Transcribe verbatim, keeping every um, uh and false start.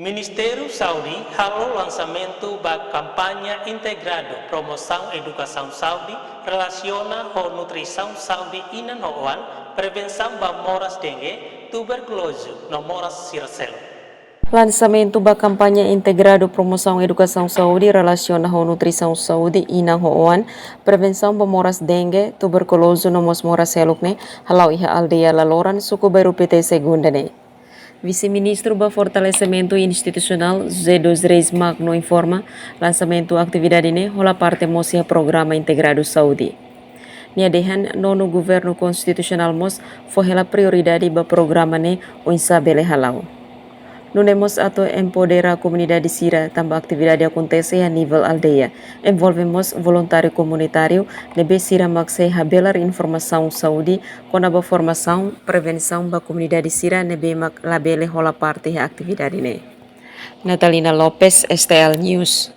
Ministériu Saúde halo lansamentu ba kampaña integradu promosaun edukasaun saúde relasiona ho nutrisaun saúde inan ho oan, prevensaun ba moras dengue, tuberkulozu no moras sira seluk. Lansamentu ba kampaña integradu promosaun edukasaun saúde relasiona ho nutrisaun saúde inan ho oan, prevensaun ba moras dengue, tuberkulozu no mós moras seluk ne'e hala'o iha aldeia Laloran, suku Bairru Pité, segunda ne'e. Vise-Ministru ba Fortalesimentu Institusionál, José dos Reis Magno, informa, lansamentu atividade ne'e hola parte mós iha programa integradu saúde. Nia dehan nonu governu konstitusionál mós fó hela prioridade ba programa ne'e oinsá bele hala'o. Nune'e mós atu empodera komunidade sira tanba atividade akontese iha nivel aldeia. Envolve mós voluntáriu komunitáriu ne'ebé sira mak sei habelar informasaun saúde kona-ba formasaun, prevensaun ba komunidade sira ne'ebé mak labele hola parte iha atividade ne'e. Natalina Lopes, S T L News.